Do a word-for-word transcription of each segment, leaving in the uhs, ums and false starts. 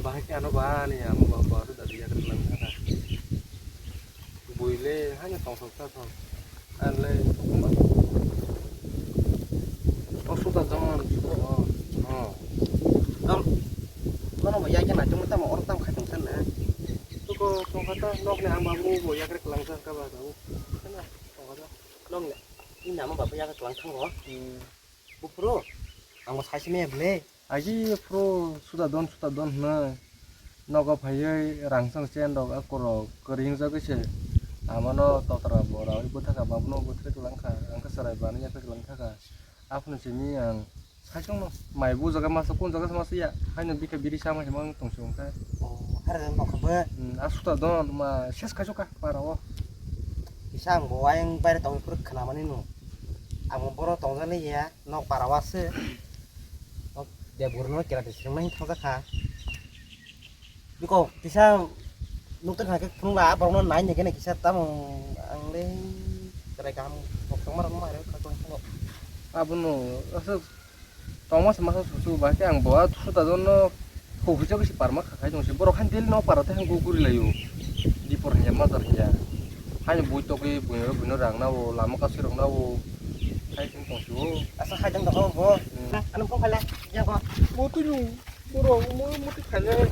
Bahai khe ano ba ani amo ba ba da yakri lang thaka. Buile hanya tong thok ta thok. Anle thok ma. O suta don, suta don. Oh. Am. Mano ba yakya na chuma tamo or tam khai tong san na. Tuko tong kha ta nok ni ang ba mu bo yakri lang thaka ba. Sana tong kha ta. Nok ni. Ini nama ba yakri lang thang ro. Hmm. Buphuru, ang bo saisi maya bwle. Aji phuru suda don, suda don hwnwi nogo phaiwi rang chang chen rok akorok kwrwi wngjagwi se. Amano totra bo rawi bwthaka, babuno bwthai kwlang kha, ang khe chwrai bani yakhe kwlang thaka. Aphano simi ang saichung no mai bu jaga masa kun jaga masa ya, haino bikha biri sama hima wng tong se wng kha. Oh, hare dan tong kha bo. Hmm, a suda don ma ses khai suka para o. Kisa ang bo ayang baire tongwi phuru khna mani no. Ang bo boro tong jani ya. Nok para o aswk. Nok debgurno kerate swrwngna hin thangjakha. Biko kisa nukthar kha khe phunukla borokno nai nai khe kisa tamo ang le chwrai kaham kok tongma rokno mairok kha tong phunuk. Abono aswk tongma se masa susu ba khe ang bo a suda jono. Hukhuijagwi se parma kha khai tong se. Borok haino daily nok para tei haino guri laio. Dipor hiya, majar hiya. Haino bui togwi buino, buino rang nao, lama kasui rok nao. Hai tong tong se o. Asa hai tong tong bo. Hmm. Ano phone khaile, ya ko. Bo twi nung, borok mo muti khaile.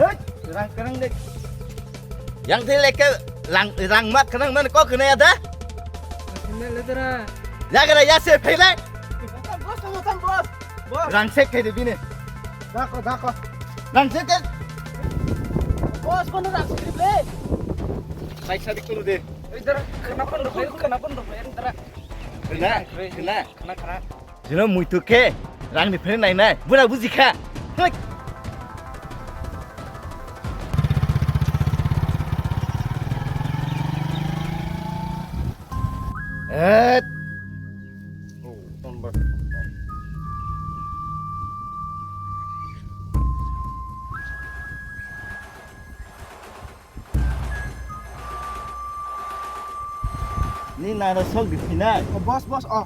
Hei, rang kerang dek. Yang thil leke rang, rang mat kerang man kok kena ya da? Kena le dara. Ya kena ya se phele. Boss, boss, boss, boss. Boss. Rang sek khai de bini. Dako, dako. Rang sek ke. Boss, kono rang sek le. Sai sadi kuru de. Idhar khana pon rukho, khana pon rukho, idhar. Khana, khana. Khana, khana. Jino muitu khe rangni phene nai nai, bura buji kha. Thik. Et. Oh, number. Ni nana sok di phina. Oh, boss, boss, oh.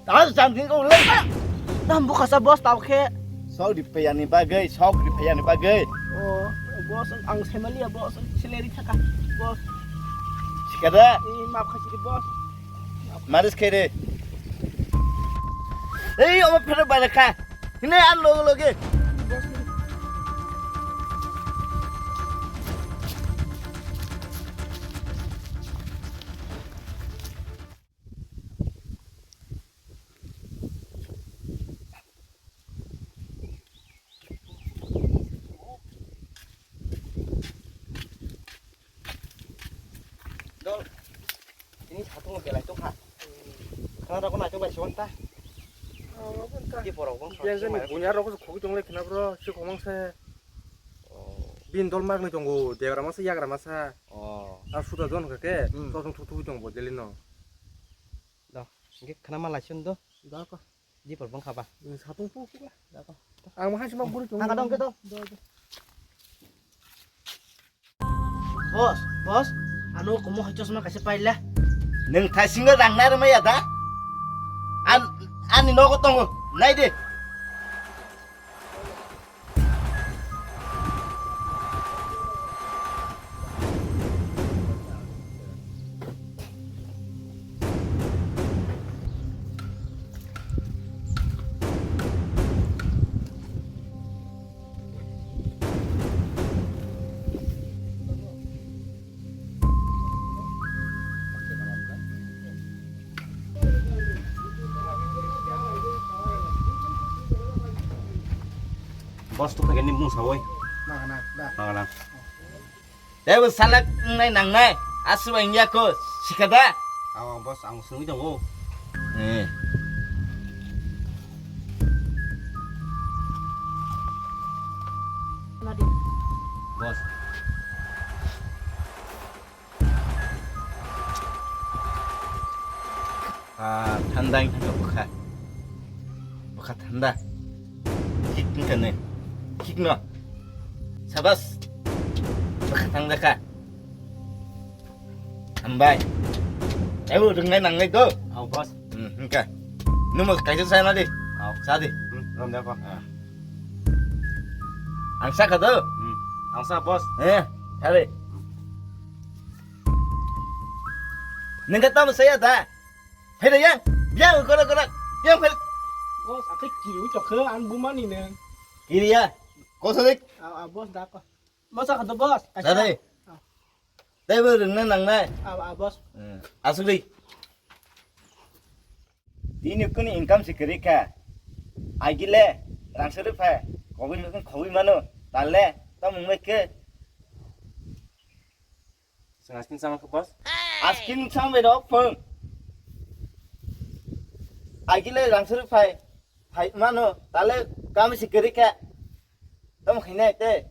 Tahu something kau leh. Nam buka sa boss tahu khe. Sok di payani bagai, sok di payani bagai. Oh, boss, ang semali ya boss, salary thaka, boss. Sikada. Eh, maaf kasih di boss. Maris khere. Ei, omo phero bai kha. Hine an loge loge. Dol. Ini satu ngegelai tuh, Kak. Karena aku naik coba sih, ta. Oh, bentar. Di porok bang. Biasa nih, punya rokok sekok itu ngeliat kenapa, Bro? Si komang saya. Oh. Bin dol mag nih tunggu, dia ramasa ya ramasa. Oh. Ah, sudah don kake, hmm. Sosong tutu tunggu jelino. Dah, ini kenapa lacun tuh? Dah kok. Di por bang kapa? Sapung pung pung lah. Dah kok. Ang mahal cuma buru tunggu. Angkat dong, gitu. Dah, dah. Boss, boss, ano kumo hai chosma kaisa paila. Nwng thaisingo rang nai rwmaya da? An, ani nogo tongo, nai de. Boss tu kagani mung sawoi. Nang, nang, nang. Nang, nang. Tebo salak wngnai nangnai, aswk bai wngya kho, sikha da? Aw, boss, ang swngwi tongo. Eh. Boss. Ah, thanda wngkha bwkha. Bwkha thanda. Thik wngkha ne. Kikno. Sabas. Bakha thang dakha. Hambai. Ebu rwngnai nangnai do. Au, boss. Hmm, hingka. Numo kaisa sai na di. Au. Sa di. Hmm, rom da ko. Ah. Ang sa ka do. Hmm. Ang sa, boss. Eh, sa di. Nengka tamo saya da. Hai da yang. Yang kora kora. Yang kora. Boss, akai kiri wi tokhe an bumani ne. Kiri ya. Kosa dik. Ah, ah, boss da ko. Masa khato boss? Dade. Ah. Tei bo rwngna nangnai. Ah, ah, boss. Hmm. Asugri. Tini kuni income si kwrwi kha. Agile rang sari phai. Khogwi khogwi mano. Talle tamo wngbai khe. Chwng askin sama khe boss? Askin sambai rok phung. Agile rang sari phai. Phai mano. Talle kami si kwrwi kha. Tamo khainai tei.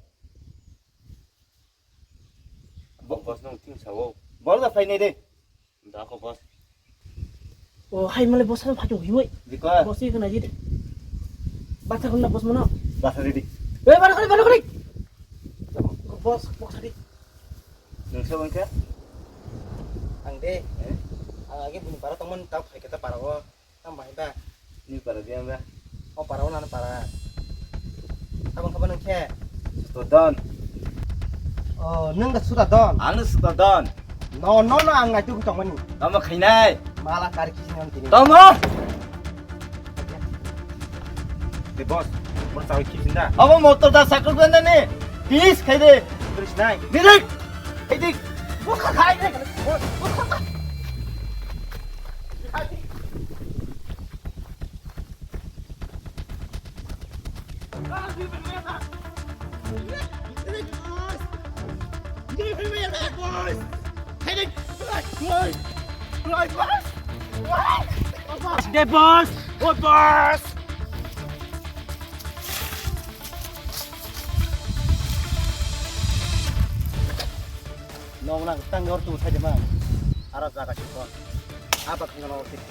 Bo boss nung ting sao. Bol da phai nai de. Da ko boss. O hai male boss ano phai tong himoi. Di ko. Boss ni kena jit. Bata kena boss mano. Bata di. Eh, bata kena, bata kena. Boss, boss di. Nung sao wngkha? Ang de. Eh? Ang agi bini para tongmani tau phai khe ta para o. Tamo bahai ba? Ni para dia ba? O para o nana para. Tamo khe ba nang khe? Suta don. O, nang da suta don. Ang no suta don. No, no, no, ang ngai tu tong mani. Tamo khainai. Mala kari kisi nang tini. Tamo. Di boss, mo sawi kisi na. Abo motor da sakal ganda ni. Please khai de. Terus nai. Direct. Khai de. Khai de. Deh, Bos! Woi, Bos! Nong nang tang yor tu sai de ma. Aro jaga si ko. Apa kena nong tik.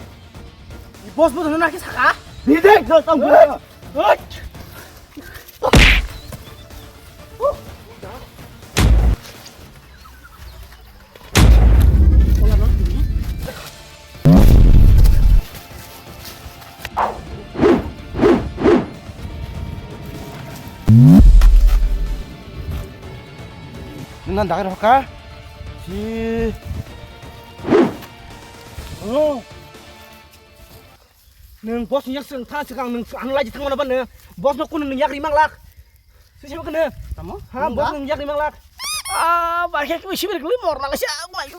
Bos, bos, nang ki saka? Ni dek, no tang. Hoi! Hoi! Nang dagre hoka? Si. Oh. Nwng boss ni yak swng tha swkang nwng ano laiji thangmano ba nwng boss no kunu nwng yak rimang lak. Sisi ba kunu. Tamo? Ha, boss nwng yak rimang lak. Ah, ba khe kwi sibir kli mor nang sa mai.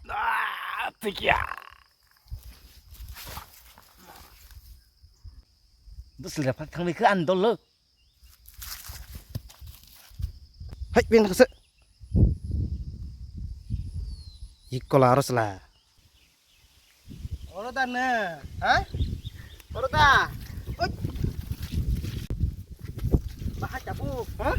Ah, tikya. Bus le phak thang bai khe an dol lo. Hai, ben kase. Ikola aro sela. Oro da ne, ha? Oro da. Oi. Bahai tabu, ha?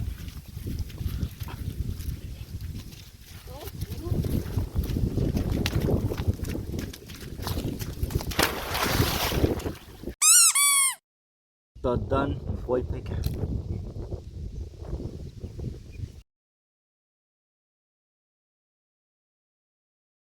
Todan, poi phaikha.